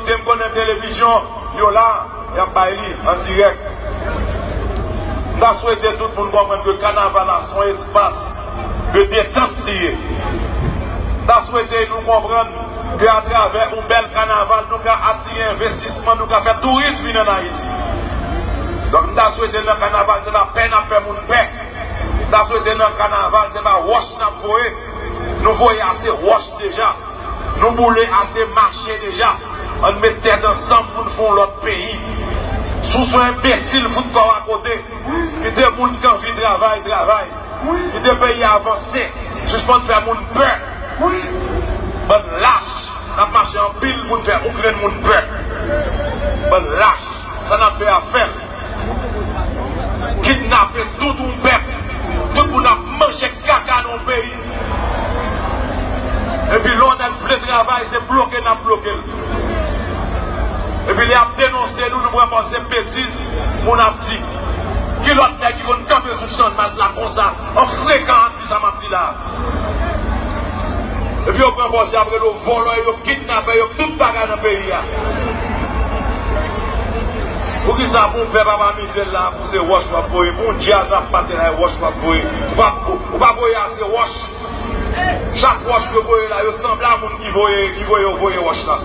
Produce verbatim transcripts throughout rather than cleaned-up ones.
M konnen televizyon, yo la, y ap bay li an dirèk. M ta swete tout moun konprann ke kanaval la se yon espas de detant li ye. M ta swete nou konprann ke atravè yon bèl kanaval, nou ka atire envestisman, nou ka fè touris vin ann Ayiti. Donk, m ta swete nan kanaval, se pa pè n ap fè moun pè. M ta swete nan kanaval, se pa wòch n ap voye. Nou voye ase wòch deja. Nou boule ase mache deja. Ann met tèt ansanm pou n fè yon lòt peyi. Si w se yon enbesil, fout kò w akote. Kite moun ki anvi travay, travay. Kite peyi a avanse. Sispann fè moun pè. Bann lach. N ap mache anpil pou n fè yon grenn moun pè. Bann lach. Sa n ap fè a, fè l. Kidnape tout yon pèp. Tout moun ap manje kaka nan yon peyi. Epi lè ONLD vle travay, se bloke n ap bloke l. Epi lè y ap denonse nou, nou pran pòz se betiz moun ap di. Ki lòt nèg ki konn kanpe sou Channmas la konsa, an frekan ap di sa m ap di la? Epi yo pran pòz y ap rele yo vòlò, yo kidnapè, yo tout bagay nan peyi a. Poukisa pou yon pèp ap amize l la, pou se wòch w ap voye, pou yon djaz ap pase la, e wòch w ap voye? Ou pa, ou, ou pa voye ase wòch? Chak wòch yo voye la, yo sanble a moun ki voye, ki voye yo voye wòch la.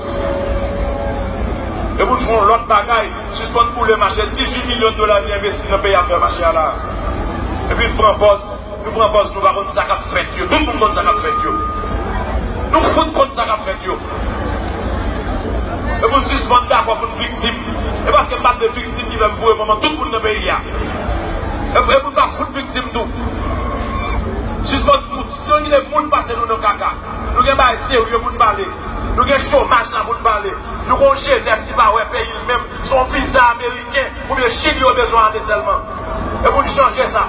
E pou n fè yon lòt bagay, sispann boule mache, dizuit milyon dola nou envesti nan peyi a fè mache a la. Epi n pran pòz, nou pran pòz, nou pa konn sa k ap fèt yo. Tout moun konn sa k ap fèt yo. Nou fout konn sa k ap fèt yo. E pou n sispann dakò pou n viktim. E paske m pa t vle viktim ki fè m voye manman tout moun nan peyi a. E, e pou n pa fout viktim tou. Sispann, sispann kite moun pase nou nan kaka. Nou gen bagay serye pou n pale. Nou gen chomaj la pou n pale. Nou gen yon jenès ki pa wè peyi l menm. Se yon viza ameriken oubyen Chili yo bezwen ale sèlman. E pou n chanje sa.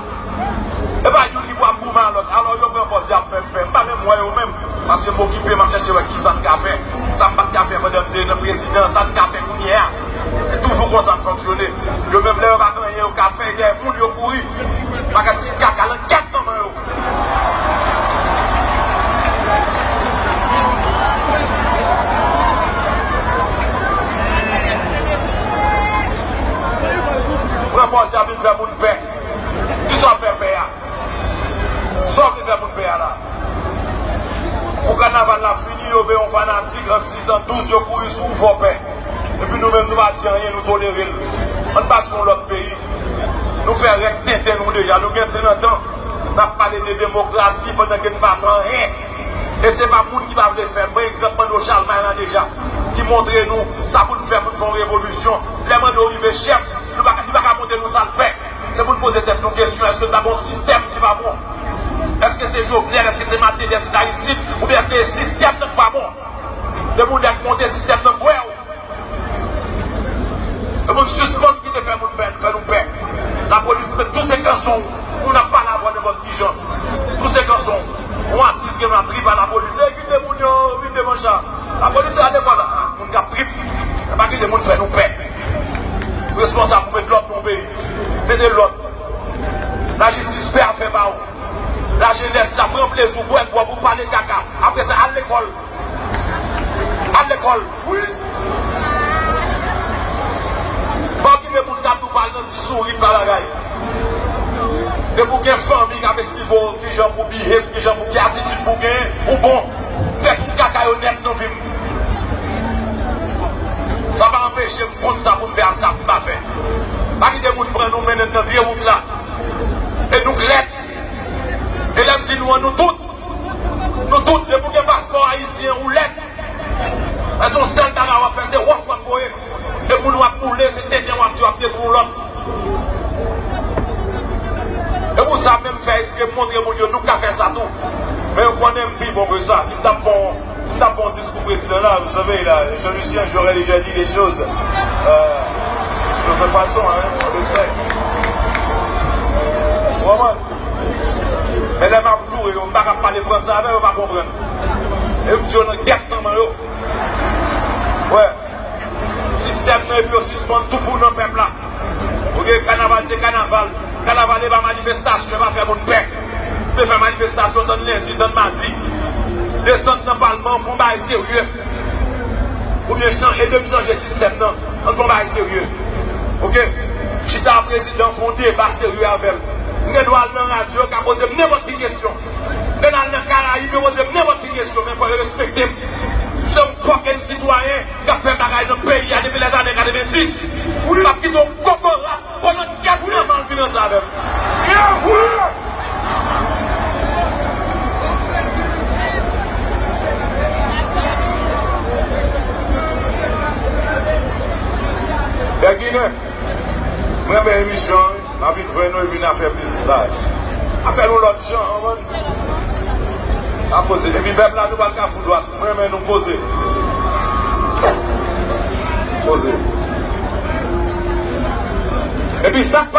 E pa youn ki pou ap goumen a lòt. Alò, yo pran pòz y ap fè m pè. M pa menm wè yo menm. Paske m okipe, m ap chèche wè kisa n ka fè. Sa m pa t ka fè pandan m te nan prezidans, sa n ka fè kounye a. E toujou konsa n fonksyone. Yo menm, lè yo pa gen anyen yo ka fè, e dèyè moun yo kouri. Bagay ti kaka nan kèk manman yo. Pran pòz y ap vin fè moun pè. Kisa w ap fè pè a? Sa w vle fè moun pè a la? Pou kanaval la fini, yo veye yon fanatik an sizandouz, yo kouri sou ou fè w pè. Epi nou menm, nou pa di anyen, nou tolere l. Ann bati yon lòt peyi. Nou fè rèk tenten nou deja. Nou gen trant an, n ap pale de demokrasi pandan ke n pa fè anyen. E se pa moun ki pa vle fè. Pran egzanp Mando Chalmay la deja, ki montre nou sa pou n fè pou n fè yon revolisyon. Lè Mando rive chèf, nou pa, li pa ka montre nou sa l fè. Se pou n poze tèt nou kesyon, èske n pa gen yon sistèm ki pa bon? Èske se Jovenel, èske se Martelly, èske se Aristide, oubyen èske se sistèm nan k pa bon? Depi yon nèg monte, sistèm nan bwè w. E pou n sispann kite fè moun pè, fè nou pè. Lapolis met tou se kanson, moun ap pale avè w nenpòt kijan. Tou se kanson. Yon atis gen la trip a lapolis. E kite moun yo vin devan cha. Lapolis la devan la. Moun k ap trip. Pa kite moun fè nou pè. Responsab pou met lòd nan yon peyi. Mete lòd. Lajistis fè afè pa w. Lajenès la pran plezi w bwè gwòg ou pale kaka. Apre sa, al lekòl. Al lekòl. Wi. Pa okipe moun k ap di w pa al nan ti sourit pa bagay. Depi w gen fanmi k ap esplike w kijan pou behave, kijan pou, ki atitid pou genyen, ou bon. Fè tout kaka yo nèt nan vi m. Sa pa anpeche m konn sa pou m fè a sa pou m pa fè. Pa kite moun pran nou mennen n nan vye wout la. E nou k lèd. E lè m di nou an, nou tout. Nou tout, depi w gen paspò ayisyen, ou lèd. Èske yon sèl bagay w ap fè, se wòch w ap voye? E moun w ap boule, se tenten w ap di, w ap detwi yon lòt. E pou sa menm fè espre montre moun yo, nou ka fè sa tou. Men yo konnen m pi bon ke sa. Si m t ap fè yon, si m t ap fè yon diskou prezidan la, vous savez, là, Jean Lucien, j'aurais déjà dit des choses, euh, de toute façon, hein, on le sait. Ou konprann? Men lè m ap joure yo, m pa ka pale franse avè yo, yo pa konprann. E m di yo nan gèt manman yo. Wè. Sistèm nan epi yo sispann tou fou nan pèp la. Oke, kanaval se kanaval. Kanaval e pa manifestasyon, e pa fè moun pè. Ou vle fè manifestasyon, tann lendi, tann madi. Desann nan palman, fè yon bagay serye. Oubyen chan-, ede m chanje sistèm nan. Ann fè yon bagay serye. Oke? Chita a prezidan, fè yon deba serye avè l. M gen dwa al nan radyo, yo ka poze m nenpòt ki kesyon. M gen dwa al nan Karayib, yo poze m nenpòt ki kesyon, men fò yo respekte m. Se yon fucking sitwayen k ap fè bagay nan peyi a depi lèzane katrevenndis. Wi, m ap kite yon kokorat konan kèt nan mal finans avè m. Yes, sir! Nèg Ginen, m renmen emisyon an, wi. M a vin jwenn nou epi n a fè biznis la. A fè nou lòt jan, konprann? A poze. Epi pèp la, nou pral ka fou dwat. M renmen nou poze. Poze. Epi sa k